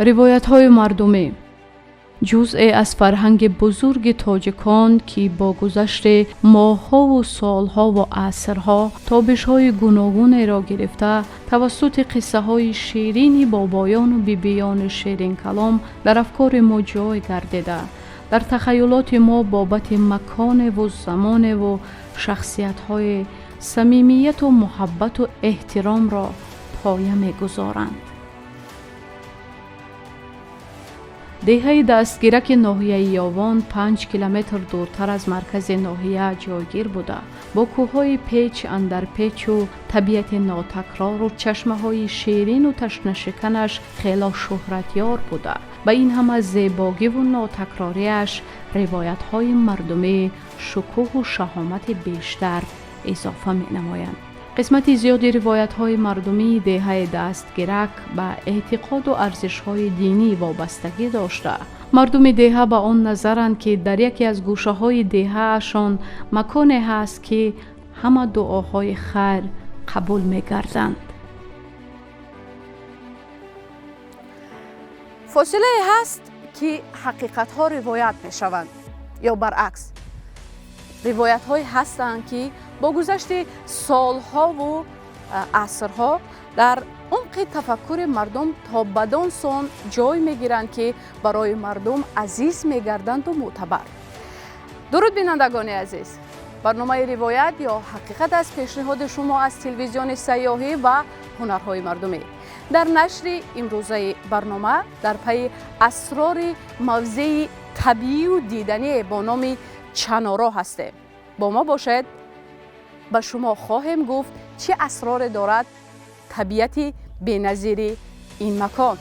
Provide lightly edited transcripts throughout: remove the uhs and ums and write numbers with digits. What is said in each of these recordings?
Ривоятҳои мардумӣ ҷузъе аз фарҳанги бузурги тоҷикон, ки бо гузашти моҳҳову солҳову асрҳо тобишҳои гуногунеро гирифта, тавассути қиссаҳои ширини бобоёну бибиёни ширинкалом дар афкори мо ҷой гардида, дар тахаюлоти мо бобати маконеву замоневу шахсиятҳои самимияту муҳаббату эҳтиромро поя мегузоранд. Деҳаи Дастгираки ноҳияи Ёвон 5 километр дуртар аз маркази ноҳия ҷойгир буда, бо кӯҳҳои печ андар печу табиати нотакрору чашмаҳои ширину ташнашиканаш хело шӯҳратёр буда, ба ин ҳама зебогиву нотакрориаш ривоятҳои мардумӣ шукӯҳу шаҳомати бештар изофа менамоянд. Қисмати зиёди ривоятҳои мардумии деҳаи Дастгирак ба эътиқоду арзишҳои динӣ вобастагӣ дошта, мардуми деҳа ба он назаранд, ки дар яке аз гӯшаҳои деҳаашон маконе ҳаст, ки ҳама дуоҳои хайр қабул мегарданд. Фосилае ҳаст, ки ҳақиқатҳо ривоят мешаванд ё баръакс, ривоятҳое ҳастанд, ки бо гузашти солҳову асрҳо дар умқи тафаккури мардум то бадон сон ҷой мегиранд, ки барои мардум азиз мегарданду мӯътабар. Дуруд, бинандагони азиз! Барномаи «Ривоят ё ҳақиқат» аст, пешниҳоди шумо аз телевизиони сайёҳӣ ва ҳунарҳои мардумӣ. Дар нашри имрӯзаи барнома дар пайи асрори мавзеи табиию дидание бо номи Чаноро ҳастем. Бо мо бошед, ба шумо хоҳем гуфт, чӣ асроре дорад табиати беназири ин макон.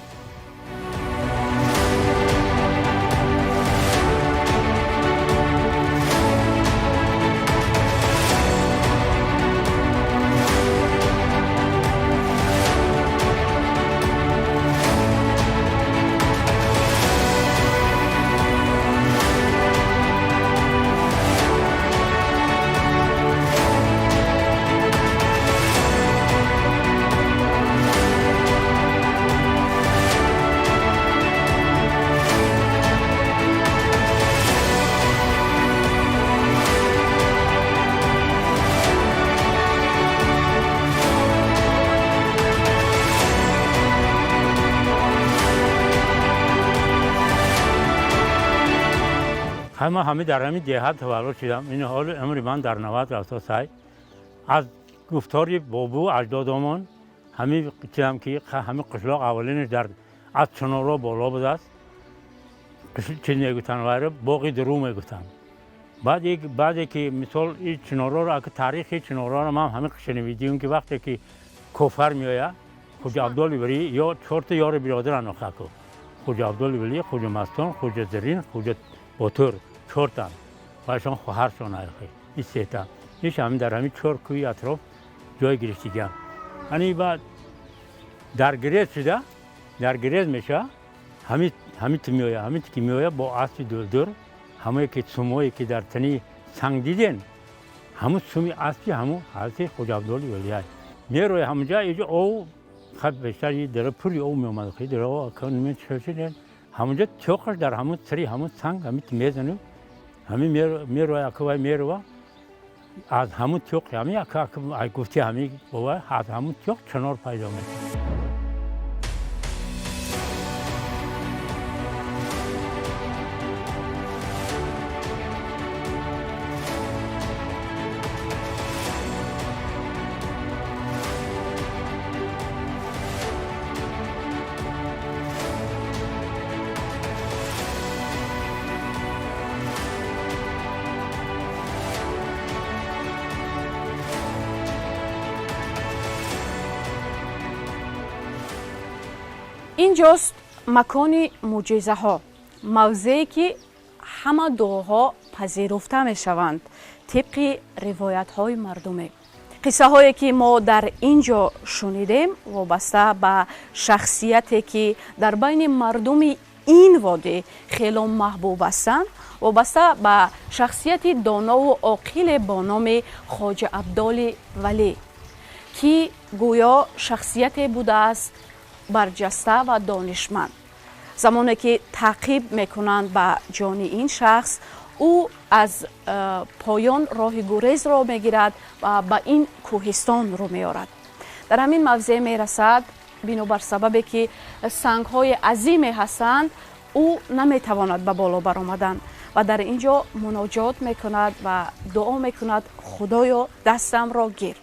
Ҳама ҳами дар ҳамин деҳа таваллуд шудам. Ин ҳоли умри ман дар 90 рафта сай. Аз гуфтори бобу аҷдодомон ҳами чидам, ки ҳами қишлоқ аввалинаш дар аз Чуноро боло будааст. Чиз мегуфтанд, вайро боғи дурӯ мегуфтанд. Баъде ки мисол и Чинороро, ака, таърихи Чинороро ман ҳамин шунидим, ки вақте ки кофар меояд, Хуҷа Абдоли Валӣ ё чорта ёри биродаран охаку: Хуҷа Абдоли Валӣ, Хуҷа Мастон, Хуҷа Зарин, Хуҷа Ботур, чортан вайшон хоҳаршон айхи и сета иш ҳамин дар ҳамин чор кӯҳи атроф ҷой гирифтигиям. Ани баъд дар гирез шуда, дар гирез меша, ҳамин ту меоя, ҳамин ки меоя бо аспи дулдур, ҳамое ки сумое ки дар тани санг диден, ҳамун суми аспи ҳамун ҳазрати Хуҷа Абдоли Валиай мероя. Ҳамунҷа иҷо ов хаб бештар дара пури ов меомад. Ҳамунҷа тёқаш дар ҳамун сари ҳамун санг ҳамин мезану ҳамин мероя, ака, вай мерова аз ҳамун тёқ, ҳамин ака гуфти ҳамин бова, аз ҳамун тёқ чинор пайдо мешавад. Инҷост макони мӯъҷизаҳо, мавзее ки ҳама дуоҳо пазируфта мешаванд тибқи ривоятҳои мардумӣ. Қиссаҳое ки мо дар ин ҷо шунидем, вобаста ба шахсияте ки дар байни мардуми ин водӣ хело маҳбуб ҳастанд, вобаста ба шахсияти донову оқиле бо номи Хоҷа Абдоли Валӣ, ки гӯё шахсияте будааст барҷаста ва донишманд. Замоне ки таъқиб мекунанд ба ҷони ин шахс, ӯ аз поён роҳи гурезро мегирад ва ба ин кӯҳистон рӯ меорад. Дар ҳамин мавзеъ мерасад, бинобар сабабе ки сангҳои азиме ҳастанд, ӯ наметавонад ба боло баромадан ва дар ин ҷо муноҷот мекунад ва дуо мекунад: «Худоё, дастамро гир».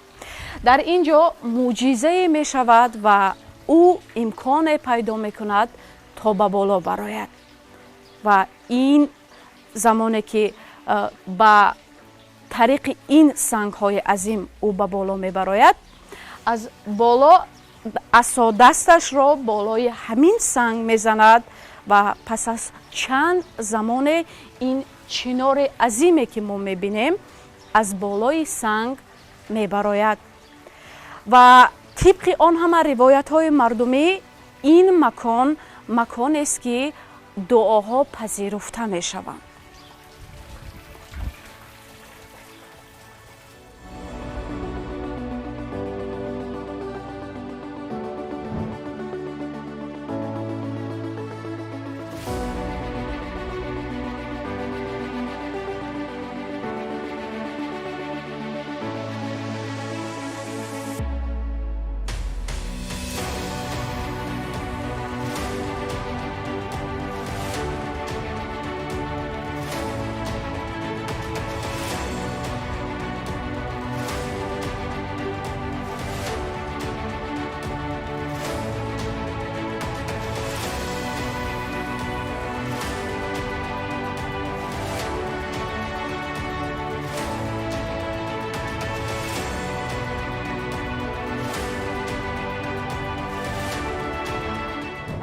Дар ин ҷо мӯъҷизае мешавад ва ӯ имконе пайдо мекунад то ба боло барояд. Ва ин замоне ки ба тариқи ин сангҳои азим ӯ ба боло мебарояд, аз боло асодасташро болои ҳамин санг мезанад ва пас аз чанд замоне ин чинори азиме ки мо мебинем, аз болои санг мебарояд. Ва тибқи он ҳама ривоятҳои мардумӣ, ин макон маконест ки дуоҳо пазируфта мешаванд.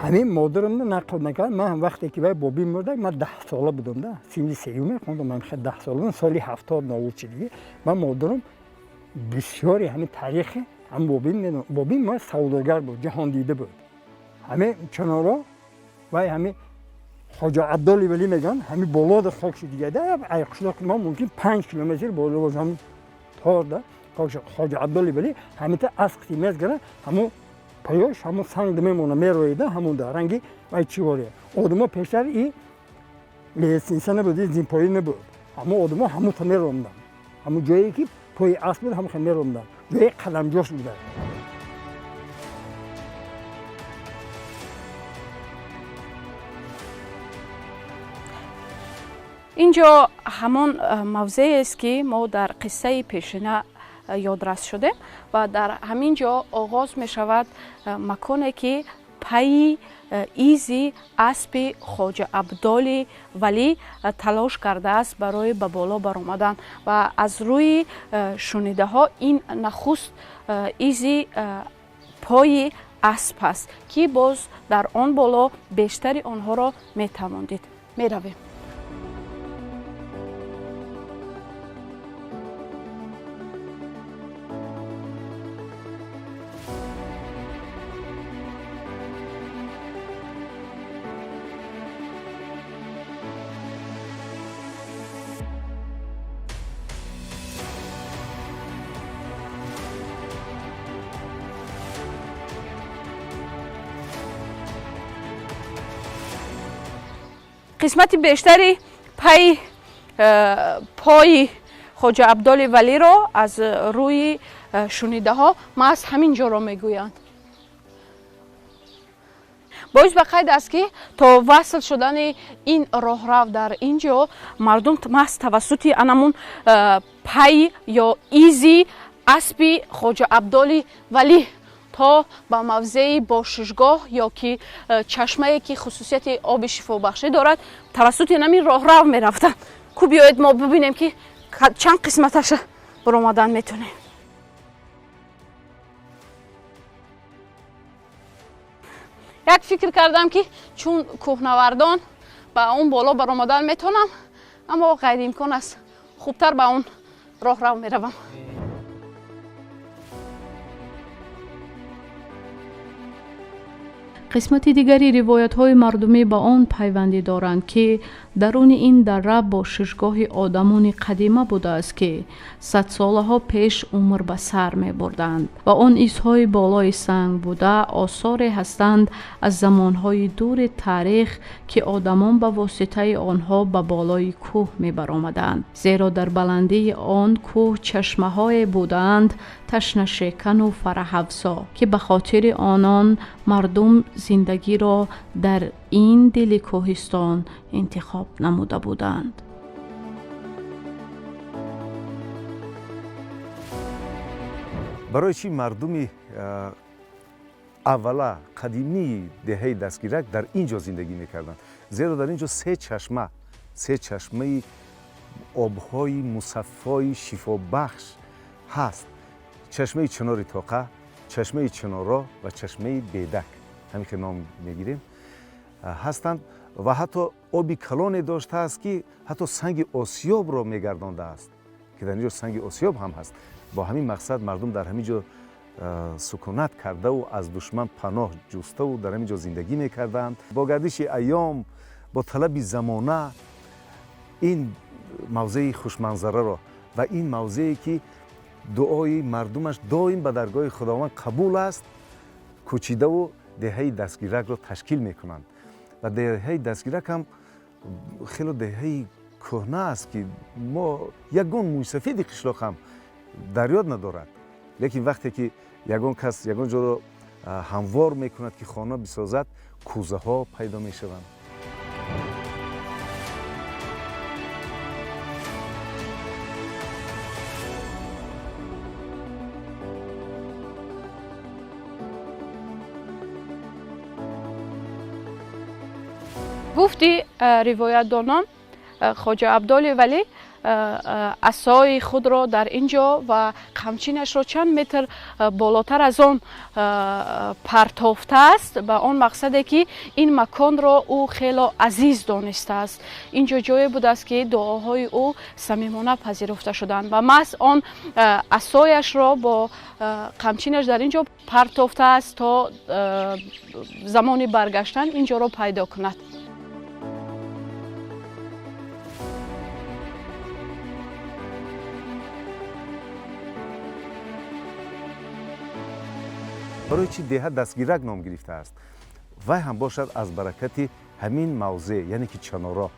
Ҳамин модарамро нақл мекард. Ман вақте ки вай бобим мурда, ман 10 сола будам да, синфи сеюм мехондам. Ман 10 сола будам, соли 70 навуд чи диге. Ман модарам бисёри ҳамин таърихи ҳам бобим медонам. Бобим ма савдогар буд, ҷаҳондида буд. Ҳамин чаноро вай ҳамин Хоҷа Абдоли Валӣ мегӯянд, ҳамин болода хок шуд дига да. Ай қишлоқи мо мумкин 5 километр боло боз ҳамин торда Хоҷа Абдоли Валӣ ҳамита асқти мезгара, ҳамун поёш ҳамун санг мемона, мероида ҳамун да ранги вай чӣ воре. Одамо пештар и лестница набуд, и зинпоӣ набуд. Ҳамун одамо ҳамунта меромданд, ҳамун ҷое ки пои асп буд, ҳамун меромданд, ҷои қадамҷош буда. Ин ҷо ҳамон мавзеест ки мо дар қиссаи пешина ёдрас шудем ва дар ҳамин ҷо оғоз мешавад маконе ки пайи изи аспи Хоҷа Абдоли Валӣ талош кардааст барои ба боло баромадан. Ва аз рӯи шунидаҳо, ин нахуст изи пои асп аст ки боз дар он боло бештари онҳоро метавон дид. Меравем. Қисмати бештари пайи пои Хоҷа Абдоли Валиро аз рӯи шунидаҳо маҳз ҳамин ҷоро мегӯянд. Боиси ба қайд аст ки то васл шудани ин роҳрав дар ин ҷо мардум маҳз тавассути анамун пай ё изи аспи Хоҷа Абдоли Валӣ то ба мавзеи бошишгоҳ ё ки чашмае ки хусусияти оби шифобахшӣ дорад, тавассути ҳамин роҳрав мерафтанд. Ку биёед, мо бибинем ки чанд қисматаша баромадан метонем. Як фикр кардам ки чун кӯҳнавардон ба он боло баромадан метонам, аммо ғайриимкон аст. Хубтар ба он роҳрав меравам. Қисмати дигари ривоятҳои мардумӣ ба он пайвандӣ доранд, ки Даруни ин дара бошишгоҳи одамони қадима будааст, ки садсолаҳо пеш умр ба сар мебурданд ва он изҳои болои санг буда осоре ҳастанд аз замонҳои дури таърих, ки одамон ба воситаи онҳо ба болои кӯҳ мебаромаданд, зеро дар баландии он кӯҳ чашмаҳое будаанд ташнашекану фараҳафзо, ки ба хотири онон мардум зиндагиро дар ин дили кӯҳистон интихоб намуда буданд. Барои чӣ мардуми аввала қадимии деҳаи Дастгирак дар ин ҷо зиндагӣ мекарданд? Зеро дар ин ҷо се чашма, се чашмаи обҳои мусаффои шифобахш ҳаст: чашмаи Чинори Тоқа, чашмаи Чиноро ва чашмаи Бедак, ҳамин ки ном мегирем, ҳастанд ва ҳатто оби калоне доштааст, ки ҳатто санги осиёбро мегардондааст, ки дар ин ҷо санги осиёб ҳам ҳаст. Бо ҳамин мақсад мардум дар ҳамин ҷо сукунат кардаву аз душман паноҳ ҷуставу дар ҳамин ҷо зиндагӣ мекарданд. Бо гардиши айём, бо талаби замона ин мавзеи хушманзараро ва ин мавзее, ки дуои мардумаш доим ба даргоҳи Худованд қабул аст, кӯчидаву деҳаи Дастгиракро ташкил мекунанд. Ва деҳаи Дастгирак ҳам хело деҳаи кӯҳна аст, ки мо ягон мӯйсафеди қишлоқ ҳам дар ёд надорад. Лекин вақте ки ягон кас ягон ҷоро ҳамвор мекунад, ки хона бисозад, кӯзаҳо пайдо мешаванд. Гуфти ривоятдонон, Хоҷа Абдоли Валӣ асои худро дар ин ҷо ва қамчинашро чанд метр болотар аз он партофтааст, ба он мақсаде, ки ин маконро ӯ хело азиз донистааст. Ин ҷо ҷое будааст, ки дуоҳои ӯ самимона пазируфта шуданд ва маҳз он асояшро бо қамчинаш дар ин ҷо партофтааст, то замони баргаштан ин ҷоро пайдо кунад. Барои чӣ деҳа Дастгирак ном гирифтааст? Вай ҳам бошад аз баракати ҳамин мавзеъ, яъне ки Чаноро,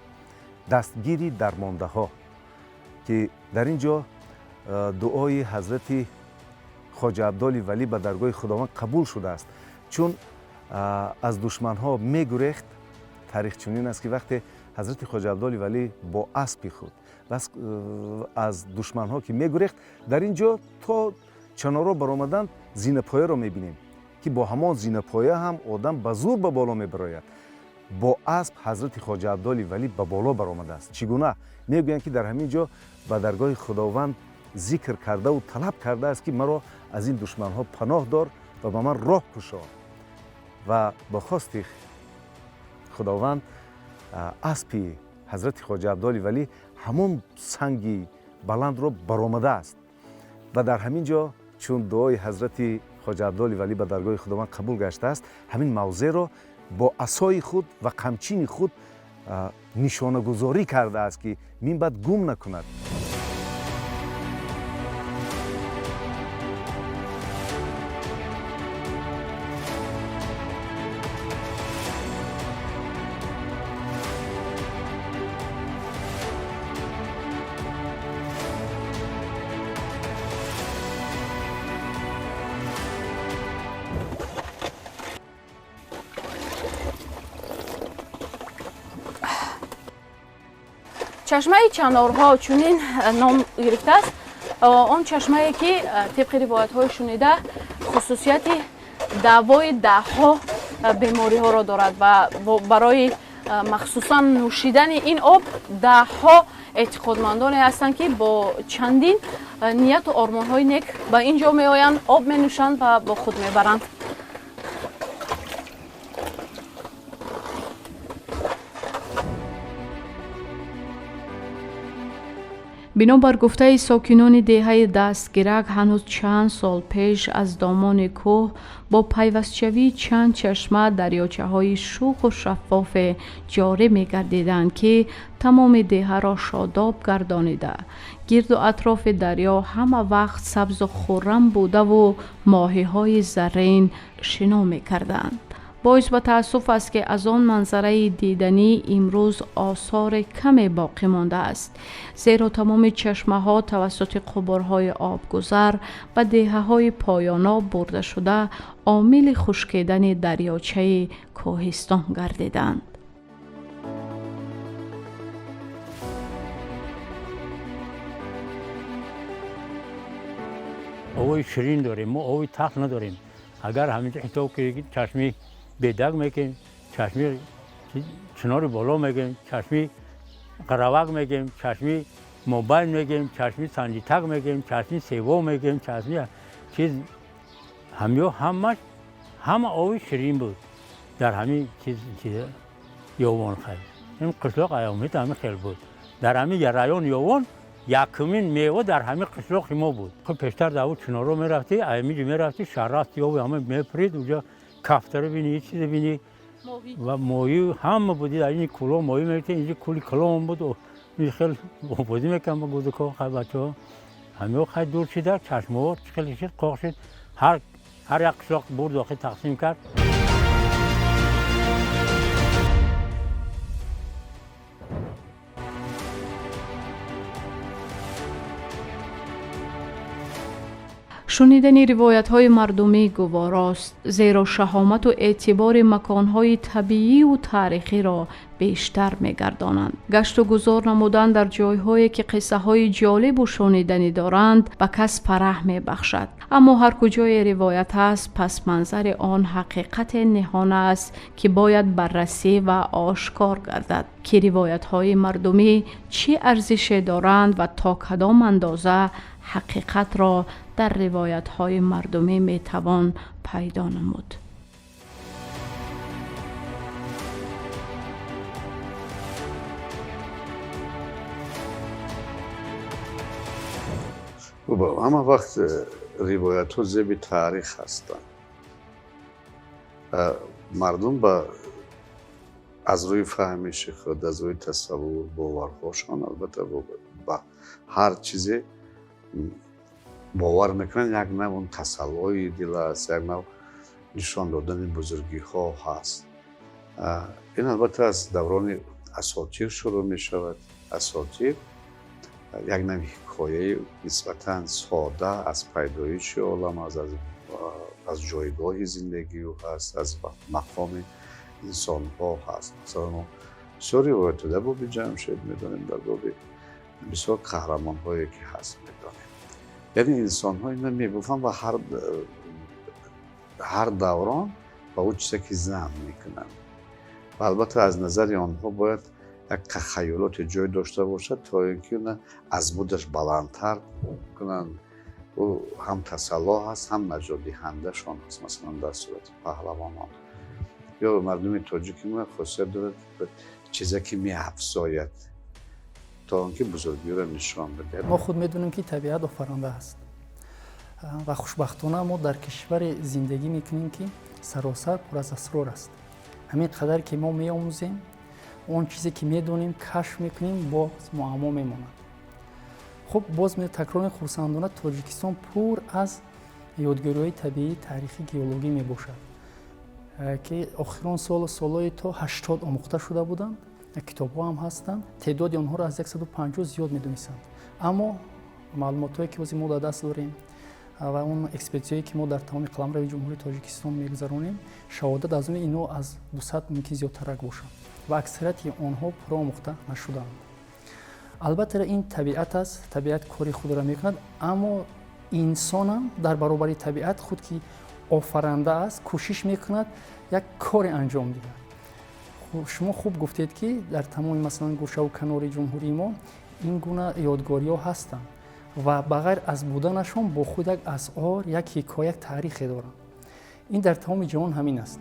дастгири дармондаҳо, ки дар ин ҷо дуои ҳазрати Хоҷа Абдоли Валӣ ба даргоҳи Худованд қабул шудааст, чун аз душманҳо мегурехт. Таърих чунин аст, ки вақте ҳазрати Хоҷа Абдоли Валӣ бо аспи худ аз душманҳо ки мегурехт, дар ин ҷо то Чаноро баромаданд, зинапояро мебинем, ки бо ҳамон зинапоя ҳам одам ба зур ба боло мебарояд. Бо асп ҳазрати Хоҷа Абдоли Валӣ ба боло баромадааст. Чӣ гуна? Мегӯянд, ки дар ҳамин ҷо ба даргоҳи Худованд зикр кардаву талаб кардааст, ки маро аз ин душманҳо паноҳ дор ва ба ман роҳ кушо. Ва бо хости Худованд аспи ҳазрати Хоҷа Абдоли Валӣ ҳамон санги баландро баромадааст ва дар ҳамин ҷо, чун дуои ҳазрати Хоҷа Абдоли Валӣ ба даргоҳи Худованд қабул гаштааст, ҳамин мавзеъро бо асои худ ва қамчини худ нишонагузорӣ кардааст, ки минбаъд гум накунад. Чашмаи Чанорҳо чунин ном гирифтааст. Он чашмае, ки тибқи ривоятҳои шунида хусусияти даъвои даҳҳо бемориҳоро дорад ва барои махсусан нӯшидани ин об даҳҳо эътиқодмандоне ҳастанд, ки бо чандин нияту ормонҳои нек ба ин ҷо меоянд, об менӯшанд ва бо худ мебаранд. Бинобар гуфтаи сокинони деҳаи Дастгирак, ҳанӯз чанд сол пеш аз домони кӯҳ бо пайвастшавии чанд чашма дарёчаҳои шӯху шаффофе ҷорӣ мегардиданд, ки тамоми деҳаро шодоб гардонида, гирду атрофи дарё ҳама вақт сабзу хуррам будаву моҳиҳои заррин шино мекарданд. Боис ба таассуф аст, ки аз он манзараи диданӣ имрӯз осори каме боқӣ мондааст, зеро тамоми чашмаҳо тавассути қубурҳои обгузар ба деҳаҳои поёноб бурда шуда, омили хушкидани дарёчаи кӯҳистон гардиданд. Оби ширин дорем, мо оби талх надорем. Агар ҳаминҷо ҳисоб кунед, чашми Бедаг мегем, чашми Чинори Боло мегем, чашми Қаравак мегем, чашми Мобайл мегем, чашми Санҷитак мегем, чашми Сево мегем, чашми чиз, ҳамё ҳамаш ҳама оби ширин буд дар ҳамин чиз Ёвон. Хайр, ин қишлоқ аёмит ҳамин хел буд. Дар ҳамин район Ёвон якумин мева дар ҳамин қишлоқи мо буд. Хуб, пештар дар ӯ чиноро мерафтӣ, аймиҷи мерафтӣ, шаҳраст ёби ҳама мепурид, уҷа кафтаро бини, ҳеҷ чизе бини ва моҳӣ ҳама буди. Дар ин кӯло моҳӣ мегирифтем, инҷо кӯли калон буд, ин хел бозӣ мекардам ба гӯзакҳо. Хай, бачаҳо ҳамиҳо хай дур шида, чашмаҳо хеле шид, қоқ шид, ҳар як қишлоқ бурд, охир тақсим кард. Шунидани ривоятҳои мардумӣ гуворост, зеро шаҳомату эътибори маконҳои табииву таърихиро бештар мегардонанд. Гашту гузор намудан дар ҷойҳое, ки қиссаҳои ҷолибу шуниданӣ доранд, ба кас фараҳ мебахшад. Аммо ҳар куҷое ривоят ҳаст, пасманзари он ҳақиқате ниҳон аст, ки бояд баррасӣ ва ошкор гардад, ки ривоятҳои мардумӣ чӣ арзише доранд ва то кадом андоза ҳақиқатро дар ривоятҳои мардумӣ метавон пайдо намуд. Ҳама вақт ривоятҳо зеби таърих ҳастанд. Мардум ба аз рӯи фаҳмиши худ, аз рӯи тасаввур, боварҳошон, албатта, ба ҳар чизе бовар мекунанд. Як нав он тасаллои дил аст, як нав нишон додани бузургиҳо ҳаст. Ин албатта аз даврони асотир шурӯъ мешавад. Асотир як нави ҳикояи нисбатан сода аз пайдоиши олам аст, аз ҷойгоҳи зиндагиу ҳаст, аз мақоми инсонҳо ҳаст. Масалан, мо бисёр ривоятҳо дар боби Ҷамшед медонем, дар боби бисёр қаҳрамонҳое ки ҳаст медонем. Яъне инсонҳо ина мебуфанд ва ҳар даврон ба ӯ чизе ки зам мекунанд. Ва албатта аз назари онҳо бояд як тахайюлоте ҷой дошта бошад, то ин ки она аз будаш баландтар кунанд. Ӯ ҳам тасалло ҳаст, ҳам наҷотдиҳандашон аст, масалан дар сурати паҳлавонон. Ё мардуми тоҷики мо хосият дорад чизе ки меафзояд, то он ки бузургиро нишон бидиҳад. Мо худ медонем, ки табиат офаранда аст ва хушбахтона мо дар кишваре зиндагӣ мекунем, ки саросар пур аз асрор аст. Ҳамин қадар ки мо меомӯзем, он чизе ки медонем, кашф мекунем, боз муаммо мемонад. Хуб, боз такрор, хурсандона, Тоҷикистон пур аз ёдгориҳои табиӣ, таърихӣ, геологӣ мебошад, ки охирон сол, солҳои то 80 омӯхта шуда буданд, китобҳо ҳам ҳастанд, теъдоди онҳоро аз 150 зиёд медонистанд. Аммо маълумотҳое ки ҳозир мо дар даст дорем ва он экспедитсияе ки мо дар тамоми қаламрави Ҷумҳурии Тоҷикистон мегузаронем, шаҳодат аз он, инҳо аз 200 мумкин зиёдтарак бошанд ва аксарияти онҳо пурра омӯхта нашудаанд. Албатта, ин табиат аст, табиат кори худро мекунад, аммо инсонам дар баробари табиат худ, ки офаранда аст, кӯшиш мекунад як коре анҷом диҳад. Шумо хуб гуфтед, ки дар тамоми, масалан, гӯшаву канори ҷумҳурии мо ин гуна ёдгориҳо ҳастанд ва ба ғайр аз буданашон бо худ як асъор, як ҳикоя, як таърихе доранд. Ин дар тамоми ҷаҳон ҳамин аст.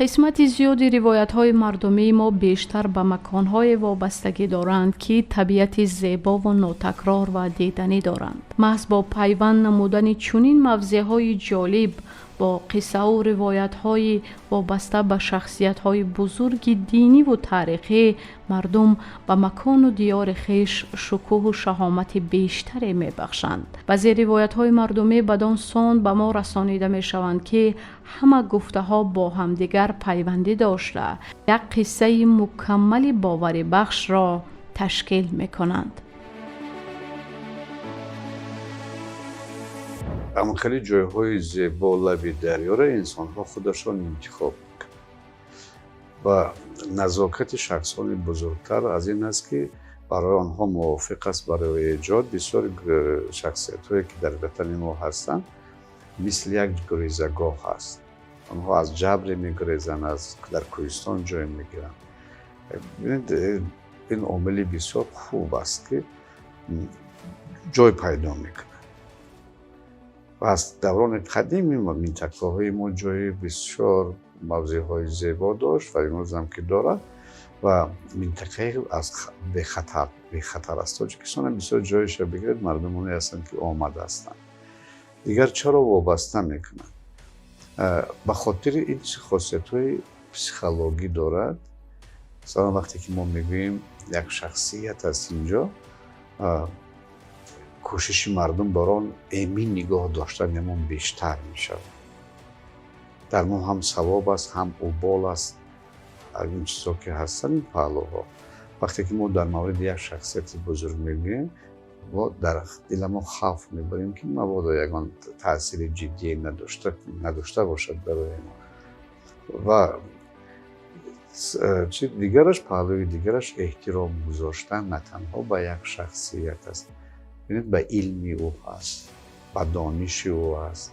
Қисмати зиёди ривоятҳои мардумии мо бештар ба маконҳое вобастагӣ доранд, ки табиати зебову нотакрор ва диданӣ доранд. Маҳз бо пайванд намудани чунин мавзеъҳои ҷолиб бо қиссаву ривоятҳои вобаста ба шахсиятҳои бузурги диниву таърихӣ мардум ба макону диёри хеш шукӯҳу шаҳомати бештаре мебахшанд. Баъзе ривоятҳои мардумӣ бадон сон ба мо расонида мешаванд, ки ҳама гуфтаҳо бо ҳамдигар пайвандӣ дошта, як қиссаи мукаммали боварибахшро ташкил мекунанд. Аммо хеле ҷойҳои зебо лаби дарёро инсонҳо худашон интихоб мекунанд ва назокати шахсони бузургтар аз ин аст, ки барои онҳо мувофиқ аст барои эҷод. Бисёр шахсиятҳое, ки дар ватани мо ҳастанд, мисли як гурезагоҳ ҳаст. Онҳо аз ҷабре мегурезанд, аз дар кӯҳистон ҷой мегиранд. Бинед, ин омили бисёр хуб аст, ки ҷой пайдо мекунад. Ва аз даврони қадими минтақаҳои мо ҷои бисёр мавзеъҳои зебо дошт ва имрӯзам ки дорад ва минтақаи аз бехатар аст. Тоҷикистон ҳам бисёр ҷоеша бигиред, мардумоне ҳастанд, ки омада ҳастанд. Дигар чаро вобаста мекунанд? Ба хотири ин хосиятҳои психологӣ дорад. Масалан, вақте ки мо мегӯем як шахсият аст инҷо, кӯшиши мардум бар он эмин нигоҳ доштан ямон бештар мешавад. Дар мо ҳам савоб аст, ҳам убол аст. Ин чизҳо ки ҳастанд, ин паҳлӯҳо. Вақте ки мо дар мавриди як шахсияти бузург мегӯем, мо дар диламон хавф мебарем, ки мабодо ягон таъсири ҷиддие надошта бошад барои мо. Ва чи дигараш, паҳлӯи дигараш, эҳтиром гузоштан на танҳо ба як шахсият аст, бинед, ба илми ӯ ҳаст, ба дониши ӯ ҳаст,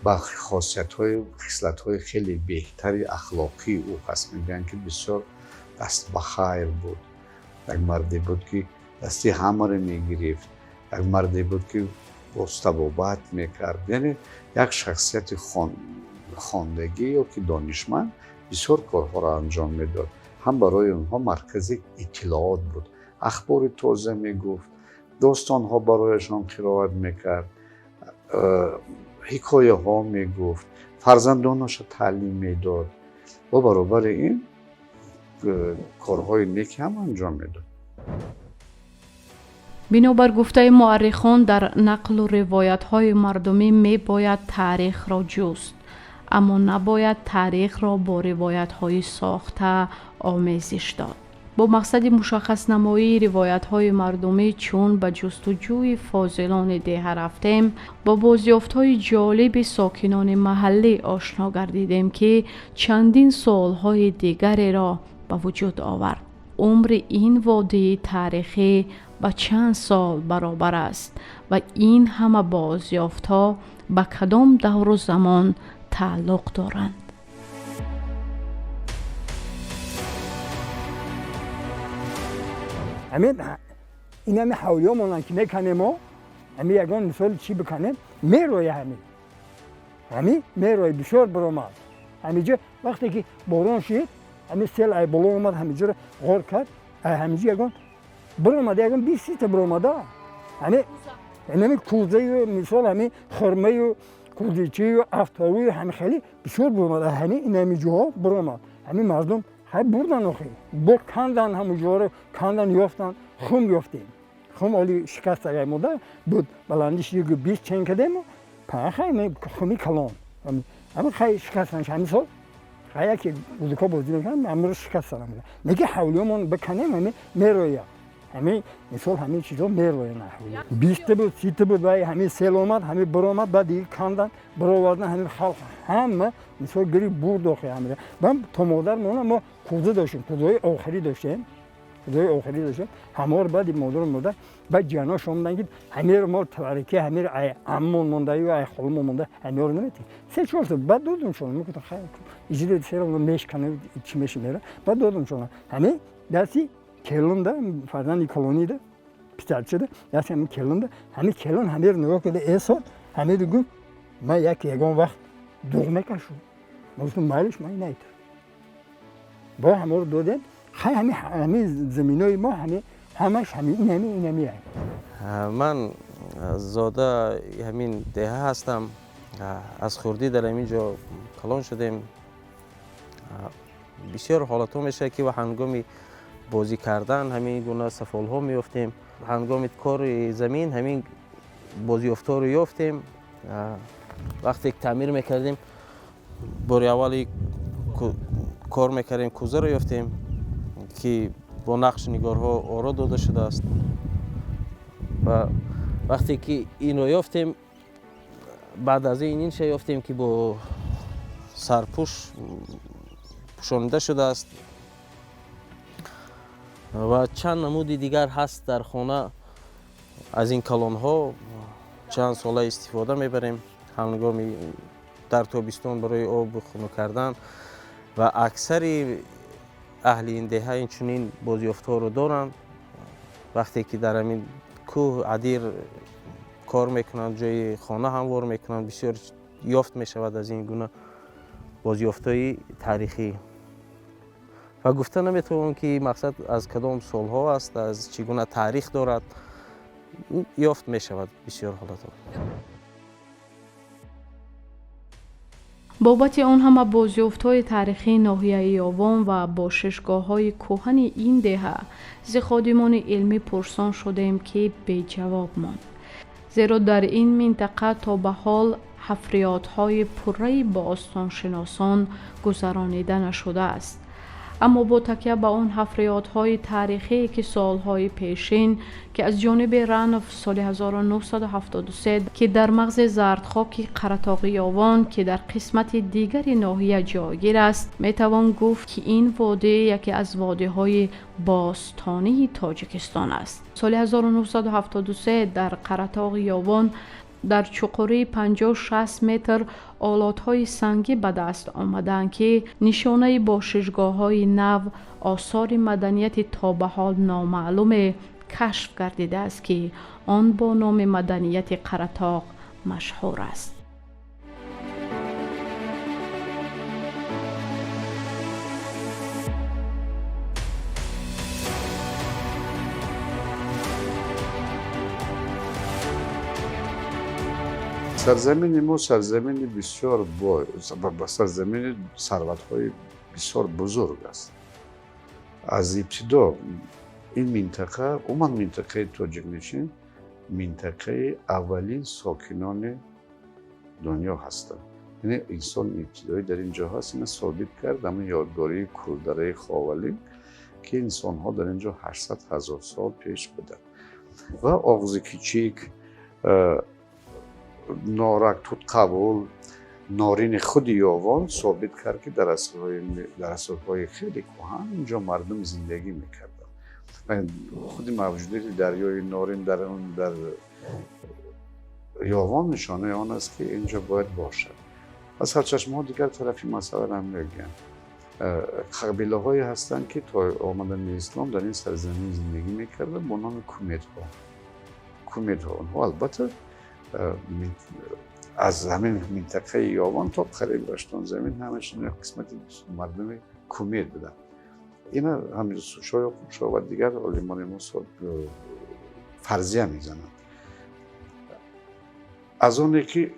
ба хосиятҳои, хислатҳои хеле беҳтари ахлоқии ӯ ҳаст. Мегӯянд, ки бисёр даст ба хайр буд, як марде буд, ки дасти ҳамаро мегирифт, як марде буд, ки боз табобат мекард. Яъне як шахсияти хондагӣ ё ки донишманд бисёр корҳоро анҷом медод. Ҳам барои онҳо маркази иттилоот буд, ахбори тоза мегуфт, достонҳо барояшон қироат мекард, ҳикояҳо мегуфт, фарзандонашо таълим медод ва баробари ин корҳои неки ҳам анҷом медод. Бинобар гуфтаи муаррихон, дар нақлу ривоятҳои мардумӣ мебояд таърихро ҷуст, аммо набояд таърихро бо ривоятҳои сохта омезиш дод. Бо мақсади мушаххаснамоии ривоятҳои мардумӣ, чун ба ҷустуҷӯи фозилони деҳа рафтем, бо бозёфтҳои ҷолиби сокинони маҳаллӣ ошно гардидем, ки чандин суолҳои дигареро ба вуҷуд овард. Умри ин водии таърихӣ ба чанд сол баробар аст ва ин ҳама бозёфтҳо ба кадом давру замон тааллуқ доранд? Ҳамин ин ҳами ҳавлиҳо монанд, ки меканем мо, ҳами ягон мисоли чӣ биканем, мероя, ҳами мероя, бисёр биромад. Ҳамиҷо вақте ки борон шид, ҳами сел ай боло омад, ҳамиҷоро ғор кард, ҳамиҷо ягон биромад, ягон 20 та биромада. Ҳами ҳами кӯзаю, мисол, ҳами хурмаю, кӯзичию, афтовую, ҳами хеле бисёр биромад. Ҳами ин ҳами ҷоҳо биромад. Ҳами мардум хай бурдан, охи бо кандан, ҳамун ҷоро кандан, ёфтан, хум ёфтем. Хум оли шикастагай мода буд, баландиш 20 чен кардему, хай хуми калон. Ҳами хай шикастан, ҳами сол хай яке бузургҳо бозӣ мекунанд, ҳамро шикастан. Неки ҳавлиёмон биканем, ҳами мероя, ҳами мисол ҳамин чизо мероян. 20 та буд, 30 та буд, вай ҳами сел омад, ҳами биромад, баъд дига кандан, бировардан. Ҳами халқ ҳама мисол гирифт, бурд охи ҳамира. Бам то модар мона мо кӯза доштем, кӯзаҳои охирӣ доштем, кӯзаҳои охирӣ доштем ҳамаро. Баъди модару модар, баъд ҷанош омадан, ки ҳамеро мо таваррикӣ, ҳамеро ай аммон мондаю, ай холумон монда, ҳамеро наметӣ се чорта. Баъд додум шона, мегуфтам, хай иҷида сера мешкана, чӣ меши мера. Баъд додум шона, ҳами дасти келунда, фарзанди колонида, писарчада, дасти ҳами келунда. Ҳами келун ҳамеро нигоҳ карда эсод, ҳамеро гуфт: «Ман як ягон вақт дуғ мекашум». Ма гуфтам: «Майлиш, ман инайта». Бояд ҳамаро додем. Хай, ҳами заминои мо ҳами ҳамаш ҳами инами инами. Ман зода ҳамин деҳа ҳастам. Аз хурдӣ дар ҳамин ҷо калон шудем. Бисёр ҳолатҳо мешавад, ки ҳангоми бозӣ кардан ҳамин гуна сафолҳо меёфтем. Ҳангоми кори замин ҳамин бозиёфтҳоро ёфтем. Вақте таъмир мекардем, бори аввали кор мекардем, кӯзаро ёфтем, ки бо нақшу нигорҳо оро дода шудааст. Ва вақте ки инро ёфтем, баъд аз ин инша ёфтем, ки бо сарпӯш пӯшонида шудааст. Ва чанд намуди дигар ҳаст дар хона. Аз ин калонҳо чанд сола истифода мебарем, ҳангоми дар тобистон барои об хунук кардан. Ва аксари аҳли ин деҳа инчунин бозёфтҳоро доранд. Вақте ки дар ҳамин кӯҳ адир кор мекунанд, ҷои хона ҳамвор мекунанд, бисёр ёфт мешавад аз ин гуна бозёфтҳои таърихӣ. Ва гуфта наметавонам, ки мақсад аз кадом солҳо аст, аз чӣ гуна таърих дорад. Ёфт мешавад бисёр ҳолатҳо. Бобати он ҳама бозёфтҳои таърихии ноҳияи Ёвон ва бошишгоҳҳои кӯҳани ин деҳа зи ходимони илмӣ пурсон шудем, ки беҷавоб монд, зеро дар ин минтақа то ба ҳол ҳафриётҳои пурраи бостоншиносон гузаронида нашудааст. Аммо бо такя ба он ҳафриётҳои таърихие, ки солҳои пешин, ки аз ҷониби Ранов соли 1973, ки дар мағзи зардхоки Қаратоғи Ёвон, ки дар қисмати дигари ноҳия ҷойгир аст, метавон гуфт, ки ин водӣ яке аз водиҳои бостонии Тоҷикистон аст. Соли 1973 дар Қаратоғи Ёвон дар чуқурии 50-60 метр олотҳои сангӣ ба даст омаданд, ки нишонаи бошишгоҳҳои нав, осори маданияти то ба ҳол номаълуме кашф гардидааст, ки он бо номи маданияти Қаратоғ машҳур аст. Сарзамини мо сарзамини бисёр бой, сарзамини сарватҳои бисёр бузург аст. Аз ибтидо ин минтақа, умуман минтақаи тоҷикнишин, минтақаи аввалин сокинони дунё ҳастанд. Яъне инсони ибтидоӣ дар ин ҷо ҳаст. Ина собит кард ҳамин ёдгории Кӯлдараи Ховалин, ки инсонҳо дар ин ҷо 800 ҳазор сол пеш буданд. Ва Оғзи Кичик, Норак, Тутқабул, Норини худи Ёвон собит кард, ки дар асрҳои хеле кӯҳан инҷо мардум зиндагӣ мекарданд. Худи мавҷудияти дарёи Норин дар Ёвон нишонаи он аст, ки инҷо бояд бошад. Ва сарчашмаҳо дигар тарафи масъаларо ҳам мегӯянд. Қабилаҳое ҳастанд, ки то омадани ислом дар ин сарзамин зиндагӣ мекарданд бо номи куметҳо. Куметҳо онҳо албатта аз ҳамин минтақаи Ёвон то қариби Раштон замин ҳамашон як қисмати мардуми кумет буданд. Ина ҳам Шоҳ Ёқубшоҳ ва дигар олимони мо фарзия мезананд. Аз оне ки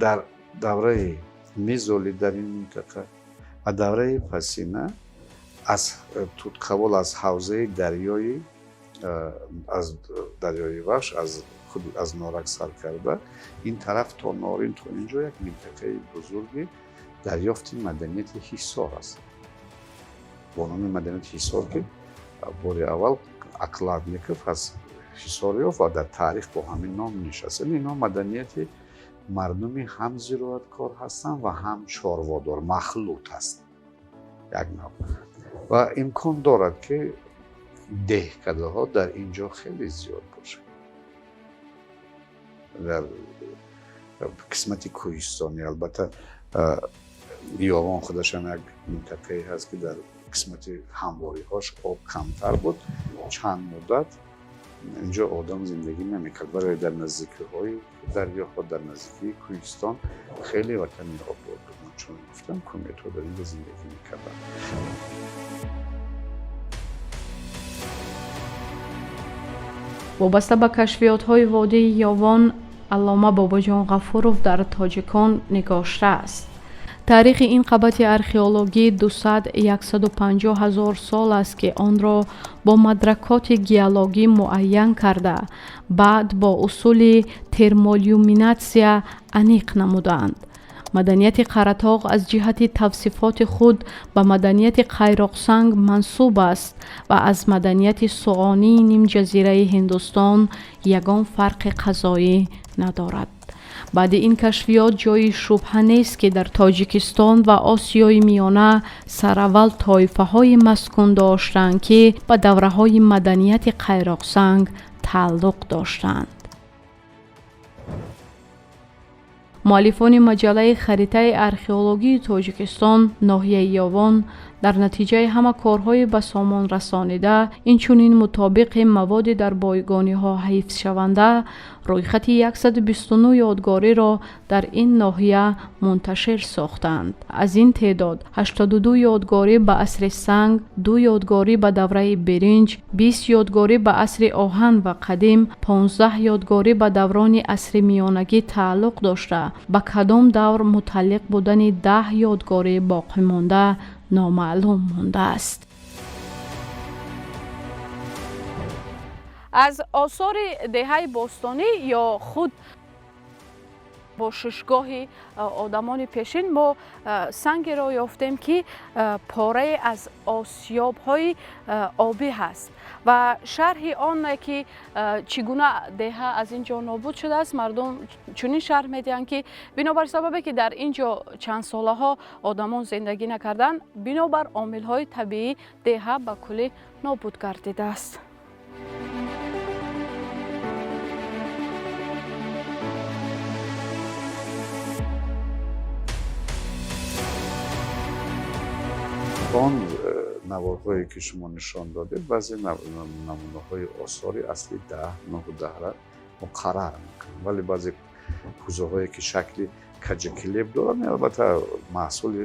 дар давраи мезолит дар ин минтақа ва давраи пасина аз Тутқабол, аз ҳавзаи дарёи, аз дарёи Вахш, аз худ аз Норак сар карда ин тараф то Норин, то инҷо як минтақаи бузурги дарёфти маданияти Ҳисор аст. Бо номи маданияти Ҳисор, ки бори аввал Окладников аз Ҳисор ёфт ва дар таърих бо ҳамин ном нишаст. Инҳо маданияти мардуми ҳам зироаткор ҳастанд ва ҳам чорводор, махлут аст як нав. Ва имкон дорад, ки деҳкадаҳо дар ин ҷо хеле зиёд бошад. Дар қисмати кӯҳистонӣ, албатта Ёвон худашам як минтақае ҳаст, ки дар қисмати ҳамвориҳош об камтар буд чанд муддат. Инҷо одам зиндагӣ намекард, барои дар наздикиҳои дарёҳо, дар наздикии кӯҳистон хеле ватани обод буд. Ман чун гуфтам, кумитҳо дар инҷо зиндагӣ мекарданд. Вобаста ба кашфиётҳои водии Ёвон Аллома Бобоҷон Ғафуров дар Тоҷикон нигоштааст. Таърихи ин қабати археологӣ 200-150 ҳазор сол аст, ки онро бо мадракоти геологӣ муайян карда, баъд бо усули термолюминатсия аниқ намуданд. Маданияти Қаратоғ аз ҷиҳати тавсифоти худ ба маданияти Қайроқсанг мансуб аст ва аз маданияти суғонии нимҷазираи Ҳиндустон ягон фарқи қазоӣ надорад. Баъди ин кашфиёт ҷои шубҳа нест, ки дар Тоҷикистон ва Осиёи Миёна сараввал тоифаҳои маскун доштанд, ки ба давраҳои маданияти Қайроқсанг тааллуқ доштанд. Муаллифони маҷаллаи харитаи археологии Тоҷикистон ноҳияи Ёвон дар натиҷаи ҳама корҳои ба сомон расонида, инчунин мутобиқи маводи дар бойгониҳо ҳифзшаванда, рӯйхати 129 ёдгориро дар ин ноҳия мунташир сохтанд. Аз ин теъдод 82 ёдгорӣ ба асри санг, 2 ёдгорӣ ба давраи биринҷ, 20 ёдгорӣ ба асри оҳан ва қадим, 15 ёдгорӣ ба даврони асри миёнагӣ тааллуқ дошта, ба кадом давр мутааллиқ будани 10 ёдгорӣ боқимонда номаълум мондааст. Аз осори деҳаи бостонӣ ё худ бошишгоҳи одамони пешин мо сангеро ёфтем, ки порае аз осиёбҳои обӣ ҳаст ва шарҳи он, ки чӣ гуна деҳа аз ин ҷо нобуд шудааст, мардум чунин шарҳ медиҳанд, ки бинобар сабабе ки дар ин ҷо чанд солаҳо одамон зиндагӣ накарданд, бинобар омилҳои табиӣ деҳа ба куллӣ нобуд гардидааст. Он наворҳое ки шумо нишон додед, баъзе намунаҳои осори асли 10, 9 даҳра муқаррар мекунанд, вале баъзе кӯзаҳое ки шакли каҷакилеб доранд, албатта маҳсули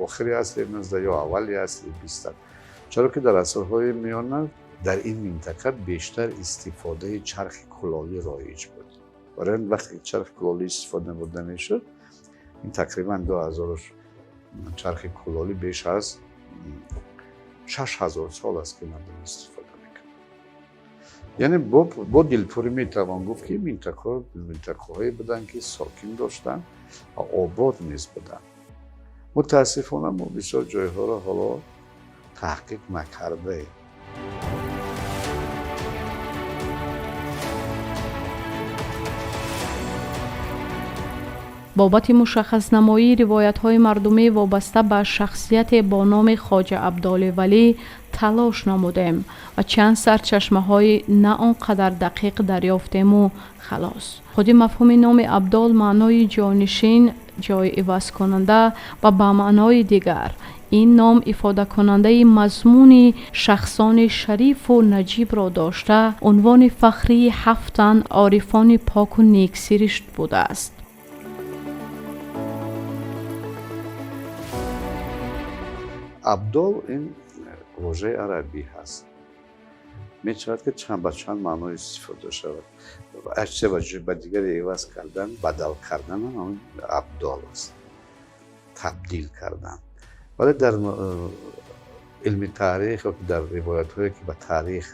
охири асри 19 ё аввали асри 20. Чаро ки дар асрҳои миёна дар ин минтақа бештар истифодаи чархи кулолӣ роиҷ буд. Барои ин вақте ки чархи кулолӣ истифода бурда мешуд, ин тақрибан 2000 чархи кулолӣ беш аз 6000 сол аст ки мардум истифода мекунад. Яъне бо дилпурӣ метавон гуфт, ки минтақаҳое буданд, ки сокин доштанд ва обод низ буданд. Мутаассифона мо бисёр ҷойҳоро ҳоло таҳқиқ накардаем. Бобати мушаххаснамоии ривоятҳои мардумӣ вобаста ба шахсияте бо номи Хоҷа Абдоли Валӣ талош намудем ва чанд сарчашмаҳои на он қадар дақиқ дарёфтему халос. Худи мафҳуми номи Абдол маънои ҷонишин, ҷои ивазкунанда ва ба маънои дигар ин ном ифодакунандаи мазмуни шахсони шарифу наҷибро дошта, унвони фахрии ҳафтан орифони поку нексиришт будааст. Абдол ин вожаи арабӣ ҳаст. Мешавад ки чанд ба чанд маъно истифода шавад. Аз чизе ба дигаре иваз кардан, бадал кардан ҳам абдол аст, табдил кардан. Вале дар илми таърих ё дар ривоятҳое ки ба таърих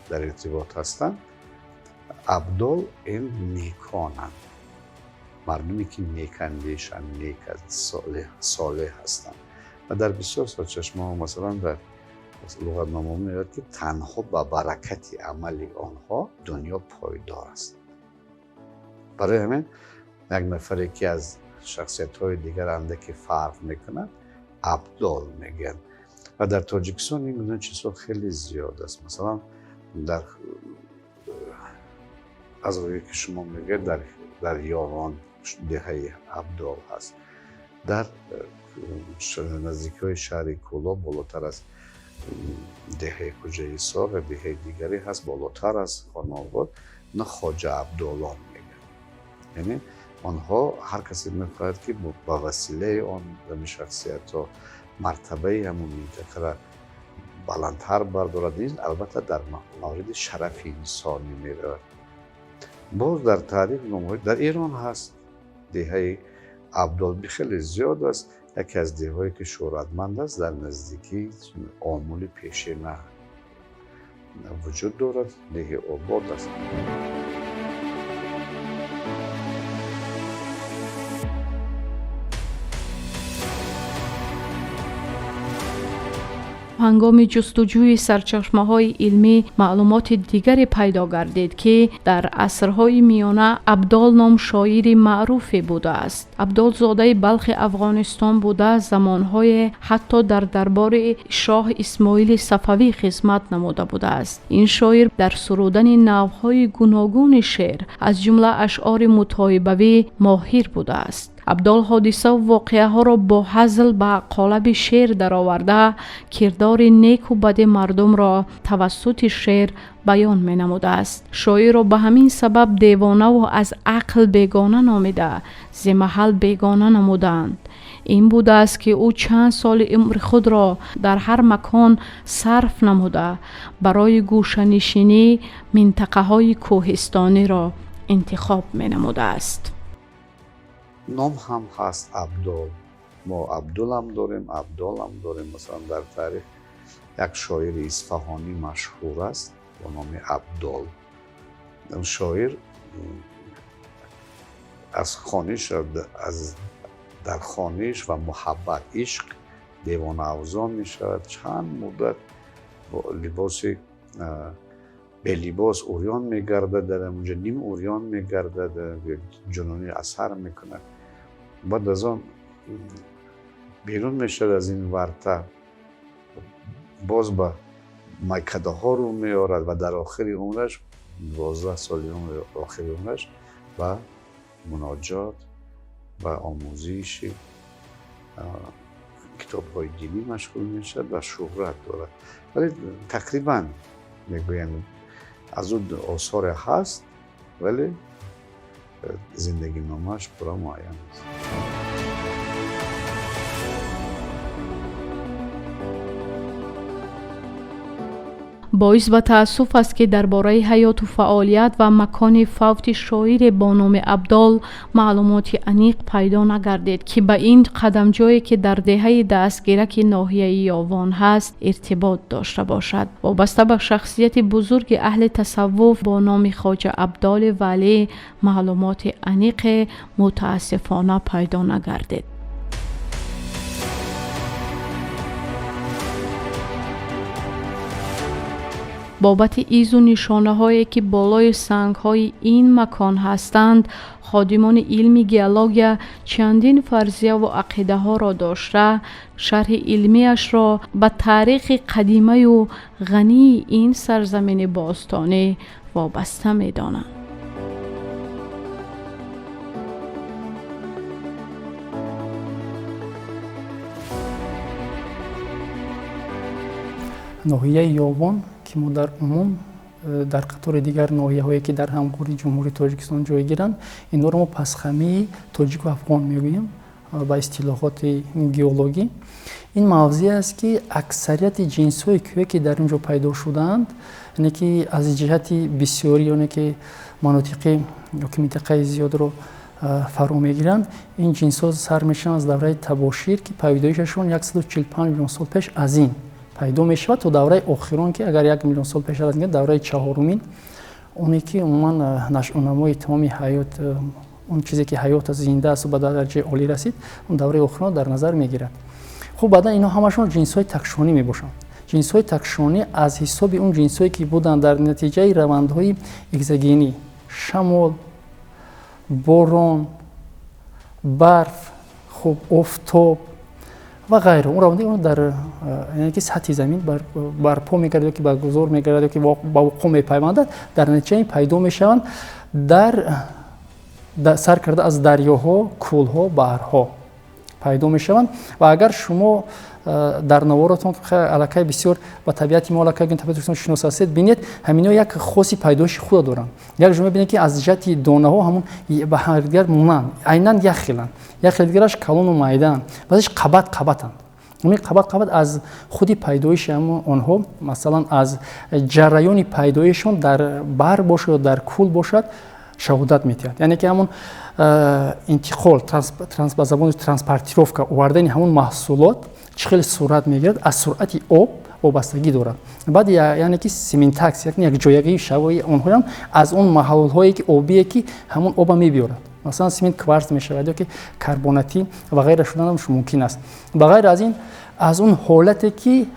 дар иртибот ҳастанд, абдол ин неконанд, мардуме ки некандешанд, нек солеҳ ҳастанд. Ва дар бисёр сарчашмаҳо, масалан дар луғатномаҳо меояд, ки танҳо ба баракати амали онҳо дунё пойдор аст. Барои ҳамин як нафаре ки аз шахсиятҳои дигар андаке фарқ мекунад, абдол мегӯянд. Ва дар Тоҷикистон ин гуна чизҳо хеле зиёд аст. Масалан, дар аз рӯе ки шумо мегӯед, дар Ёвон деҳаи Абдол ҳаст. Дар наздикиҳои шаҳри Кӯлоб, болотар аз Деҳаи Куҷаисор ва деҳаи дигаре ҳаст болотар аз Хонобод, на Хоҷа Абдуллон мегӯянд. Яъне онҳо ҳар касе мехоҳад, ки ба василаи он ҳамин шахсиятҳо мартабаи ҳамун минтақаро баландтар бардорад. Ин албатта дар мавриди шарафи инсонӣ меравад. Боз дар таърих номҳои дар Эрон ҳаст, деҳаи Абдолби хеле зиёд аст. Яке аз деҳҳое ки шӯҳратманд аст, дар наздикии Омули пешина вуҷуд дорад, деҳи Обод аст. Ҳангоми ҷустуҷӯи сарчашмаҳои илмӣ маълумоти дигаре пайдо гардид, ки дар асрҳои миёна Абдол ном шоири маъруфе будааст. Абдол зодаи Балхи Афғонистон буда, замонҳое ҳатто дар дарбори шоҳ Исмоили Сафавӣ хизмат намуда будааст. Ин шоир дар сурудани навъҳои гуногуни шеър, аз ҷумла ашъори мутоибавӣ, моҳир будааст. Абдол ҳодисаву воқеаҳоро бо ҳазл ба қолаби шеър дароварда, кирдори неку бади мардумро тавассути шеър баён менамудааст. Шоирро ба ҳамин сабаб девонаву аз ақл бегона номида, зи маҳал бегона намуданд. Ин будааст, ки ӯ чанд соли умри худро дар ҳар макон сарф намуда, барои гӯшанишинӣ минтақаҳои кӯҳистониро интихоб менамудааст. Ном ҳам ҳаст Абдол. Мо Абдулам дорем, Абдолам дорем. Масалан, дар таърих як шоири исфаҳонӣ машҳур аст бо номи Абдол. Шоир аз хониш, аз дар хониш ва муҳаббат, ишқ девонаавзон мешавад. Чанд муддат бо либоси белибос урён мегардад, дар онҷо ним урён мегардад, ҷунунӣ асар мекунад. Баъд аз он берун мешавад аз ин варта, боз ба майкадаҳо рӯ меорад ва дар охири умраш, 12 соли охири умраш, ба муноҷот ва омӯзиши китобҳои динӣ машғул мешавад ва шӯҳрат дорад. Вале тақрибан мегӯянд аз ӯ осоре ҳаст, вале зиндагиномааш пурра муайян аст. Боис ба таассуф аст, ки дар бораи ҳаёту фаъолият ва макони фавти шоире бо номи Абдол маълумоти аниқ пайдо нагардид, ки ба ин қадамҷое, ки дар деҳаи Дастгираки ноҳияи Ёвон ҳаст, иртибот дошта бошад. Вобаста ба шахсияти бузурги аҳли тасаввуф бо номи Хоҷа Абдоли Валӣ маълумоти аниқе мутаассифона пайдо нагардид. Бобати изу нишонаҳое, ки болои сангҳои ин макон ҳастанд, ходимони илми геология чандин фарзияву ақидаҳоро дошта, шарҳи илмиашро ба таърихи қадимаю ғании ин сарзамини бостонӣ вобаста медонанд. Ноҳияи Ёвон, ки мо дар умум дар қатори дигар ноҳияҳое, ки дар ҳамгурии Ҷумҳурии Тоҷикистон ҷойгиранд, инҳоро мо пасхамии тоҷику афғон мегӯем ба истилоҳоти геологӣ. Ин мавзеъ аст, ки аксарияти ҷинсҳои кӯҳе, ки дар ин ҷо пайдо шудаанд, яъне ки аз ҷиҳати бисёрӣ, яъне ки манотиқи ёки минтақаи зиёдро фаро мегиранд, ин ҷинсҳо сар мешаванд аз давраи табошир, ки пайдоишашон 145 миллион сол пеш аз ин пайдо мешавад, то давраи охирон, ки агар 1 миллион сол пеш аз ин, давраи чаҳорумин, оне ки умуман нашъунамои тамоми ҳаёт, он чизе ки ҳаёт аст, зинда аст, ба дараҷаи олӣ расид, он давраи охирон дар назар мегирад. Хуб, баъдан инҳо ҳамашон ҷинсҳои такшонӣ мебошанд. Ҷинсҳои такшонӣ аз ҳисоби он ҷинсҳое, ки буданд дар натиҷаи равандҳои экзогенӣ, шамол, борон, барф, хуб, офтоб ва ғайра, он раванди он дар, яъне ки сатҳи замин барпо мегардад, ё ки баргузор мегардад, ё ки ба вуқӯъ мепайвандад, дар натиҷа ин пайдо мешаванд дар сар карда аз дарёҳо, кӯлҳо, баҳрҳо пайдо мешаванд. Ва агар шумо Дар наворотон аллакай бисёр ба табиати мо, аллакай табиати шинос ҳастед, бинед, ҳамино як хоси пайдоиши худа доранд. Як ҷо мебинед, ки аз ҷиҳати донаҳо ҳамун ба ҳамдигар монанд, айнан як хеланд, як хел дигараш калону майдаанд, баъзеш қабат қабатанд. Ҳамин қабат қабат аз худи пайдоиши ҳамон онҳо, масалан, аз ҷараёни пайдоишшон дар баҳр бошад ё дар кӯл бошад, шаҳодат медиҳад. Яъне ки ҳамон интиқол, ба забони транспортировка овардани ҳамон маҳсулот чӣ хеле сурат мегирад, аз суръати об вобастагӣ дорад. Баъд, яъне ки седиментация, якҷоягии шавои онҳоям аз он маҳлулҳое ки обие, ки ҳамон оба мебиёрад, масалан, семент кварц мешавад ё ки карбонатӣ ва ғайра шуданаш мумкин аст. Ба ғайр аз ин, аз он ҳолате ки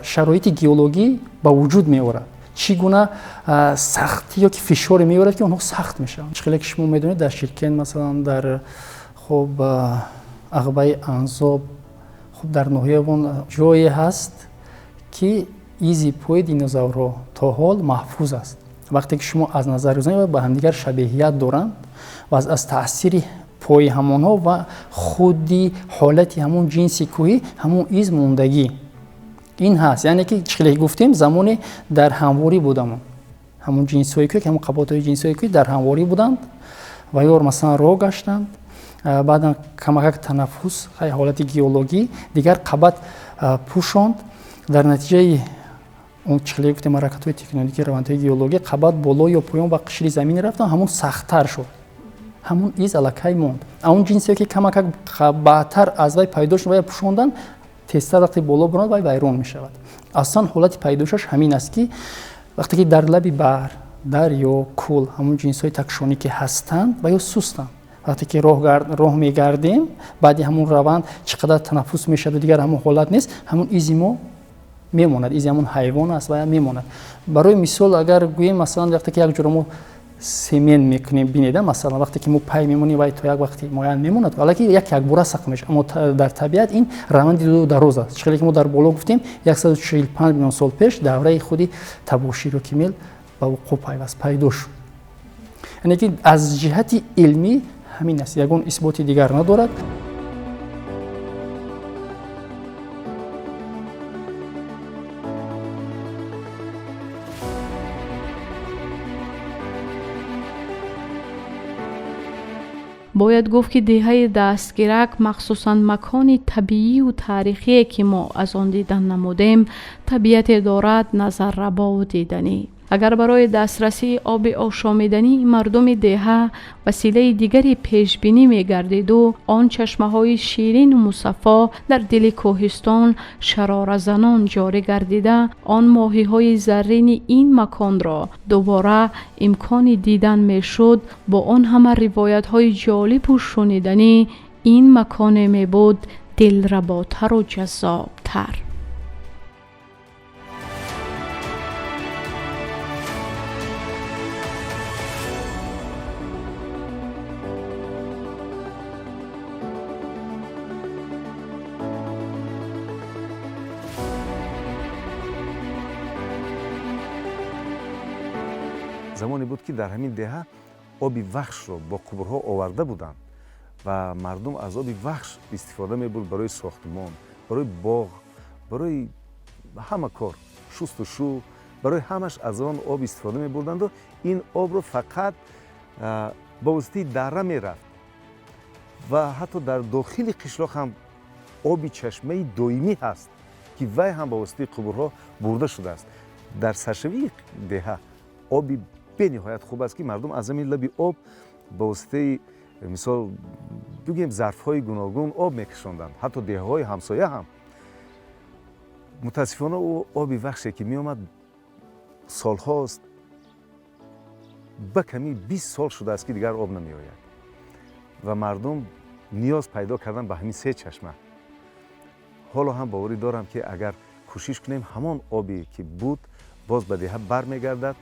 шароити геологӣ ба вуҷуд меорад, чӣ гуна сахтӣ ё ки фишоре меорад, ки онҳо сахт мешаванд. Чӣ хеле ки шумо медонед, дар Ширкент, масалан, дар, хуб, Ағбаи Анзоб, хуб, дар ноҳияи ҷое ҳаст, ки изи пои динозаврҳо то ҳол маҳфуз аст. Вақте ки шумо аз назар гузанед, ба ҳамдигар шабеҳият доранд ва аз таъсири пои ҳамонҳо ва худи ҳолати ҳамон ҷинси кӯҳӣ ҳамон из мондагӣ ин ҳаст. Яъне ки чӣ хеле гуфтем, замоне дар ҳамворӣ будамон, ҳамон ҷинсҳои кӯҳ, ҳамон қабатҳои ҷинсҳои кӯҳ дар ҳамворӣ буданд ва ё масалан роҳ гаштанд, баъдан камакак танаффус, ҳолати геологӣ дигар қабат пӯшонд. Дар натиҷаи он, чӣ хеле гуфтем, ҳаракатҳои тектоникӣ, равандҳои геологӣ, қабат боло ё поён ба қишри замин рафтанд, ҳамон сахттар шуд, ҳамон из аллакай монд. Он ҷинсе ки камакак баъдтар аз вай пайдо шуд, вай пӯшондан тезтар, вақте боло буранд, вай вайрон мешавад. Аслан ҳолати пайдоишаш ҳамин аст, ки вақте ки дар лаби баҳр, дарё, кӯл ҳамон ҷинсҳои такшонӣ ки ҳастанд ва ё сустанд, вақте ки роҳ мегардем, баъди ҳамон раванд чӣ қадар танаффус мешаваду дигар ҳамон ҳолат нест, ҳамон изи мо мемонад, изи ҳамон ҳайвон аст ва мемонад. Барои мисол, агар гӯем, масалан, вақте ки як ҷоро мо семент мекунем, бинеда, масалан, вақте ки мо пай мемонем, вай то як вақти муайян мемонад, ҳалаки як якбора сахт мешавад. Аммо дар табиат ин раванди дароз аст. Чӣ хеле ки мо дар боло гуфтем, 145 миллион сол пеш давраи худи табоширу ки мел ба вуқӯъ пайваст, пайдо шуд. Яъне ки аз ҷиҳати илмӣ ҳамин аст, ягон исботи дигар надорад. Бояд гуфт, ки деҳаи Дастгирак, махсусан макони табиию таърихие, ки мо аз он дидан намудем, табиате дорад назаррабову диданӣ. Агар барои дастрасии оби ошомидании мардуми деҳа василаи дигари пешбинӣ мегардиду он чашмаҳои ширину мусаффо дар дили кӯҳистон шароразанон ҷорӣ гардида, он моҳиҳои заррини ин маконро дубора имкони дидан мешуд, бо он ҳама ривоятҳои ҷолибу шуниданӣ, ин маконе мебуд дилработару ҷаззобтар. Замоне буд, ки дар ҳамин деҳа оби Вахшро бо қубурҳо оварда буданд ва мардум аз оби Вахш истифода мебурд барои сохтмон, барои боғ, барои ҳама кор, шустушу, барои ҳамаш аз он об истифода мебурданду ин обро фақат ба воситаи дара мерафт ва ҳатто дар дохили қишлоқ ҳам оби чашмаи доимӣ ҳаст, ки вай ҳам ба воситаи қубурҳо бурда шудааст. Дар саршавии деҳа оби бениҳоят хуб аст, ки мардум аз ҳамин лаби об ба воситаи, мисол бигӯем, зарфҳои гуногун об мекашонданд, ҳатто деҳаҳои ҳамсоя ҳам. Мутаассифона, ӯ оби Вахше ки меомад, солҳост, ба ками 20 сол шудааст, ки дигар об намеояд ва мардум ниёз пайдо кардан ба ҳамин се чашма. Ҳоло ҳам боварӣ дорам, ки агар кӯшиш кунем, ҳамон обе ки буд, боз ба деҳа бармегардад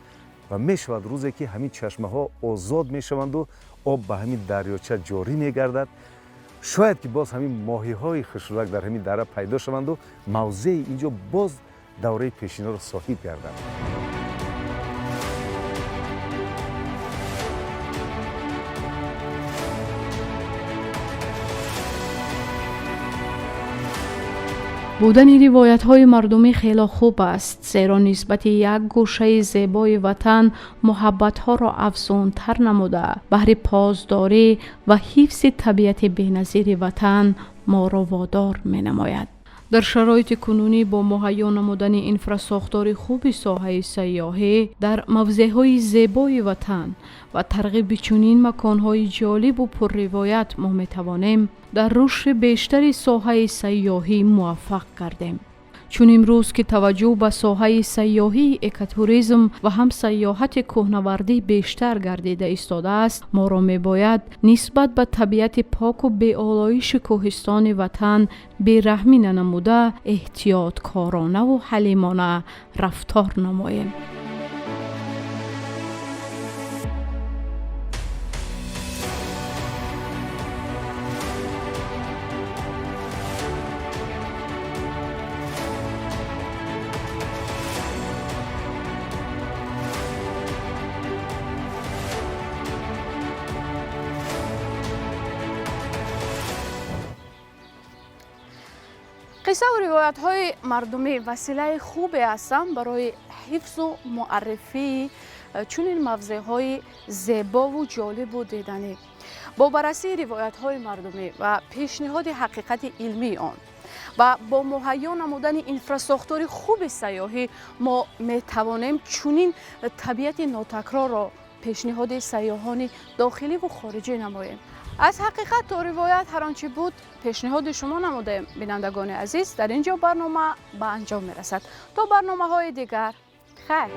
ва мешавад рӯзе, ки ҳамин чашмаҳо озод мешаванду об ба ҳамин дарёча ҷорӣ мегардад. Шояд ки боз ҳамин моҳиҳои хушрӯяк дар ҳамин дара пайдо шаванду мавзеи ин ҷо боз давраи пешинаро соҳиб гардад. Будани ривоятҳои мардумӣ хело хуб аст, зеро нисбати як гӯшаи зебои ватан муҳаббатҳоро афзунтар намуда, баҳри посдорӣ ва ҳифзи табиати беназири ватан моро водор менамояд. Дар шароити кунунӣ бо муҳайё намудани инфрасохтори хуби соҳаи сайёҳӣ дар мавзеъҳои зебои ватан ва тарғиби чунин маконҳои ҷолибу пурривоят мо метавонем дар рушди бештари соҳаи сайёҳӣ муваффақ гардем. Чун имрӯз ки таваҷҷӯҳ ба соҳаи сайёҳии экотуризм ва ҳам сайёҳати кӯҳнавардӣ бештар гардида истодааст, моро мебояд нисбат ба табиати поку беолоиши кӯҳистони ватан бераҳмӣ нанамуда, эҳтиёткоронаву ҳалимона рафтор намоем. Қиссаву ривоятҳои мардумӣ василаи хубе ҳастанд барои ҳифзу муаррифии чунин мавзеъҳои зебову ҷолибу диданӣ. Бо баррасии ривоятҳои мардумӣ ва пешниҳоди ҳақиқати илмии он ва бо муҳайё намудани инфрасохтори хуби сайёҳӣ мо метавонем чунин табиати нотакрорро пешниҳоди сайёҳони дохиливу хориҷӣ намоем. Аз ҳақиқат то ривоят ҳар он чӣ буд пешниҳоди шумо намудаем. Бинандагони азиз, дар ин ҷо барнома ба анҷом мерасад. То барномаҳои дигар, хайр.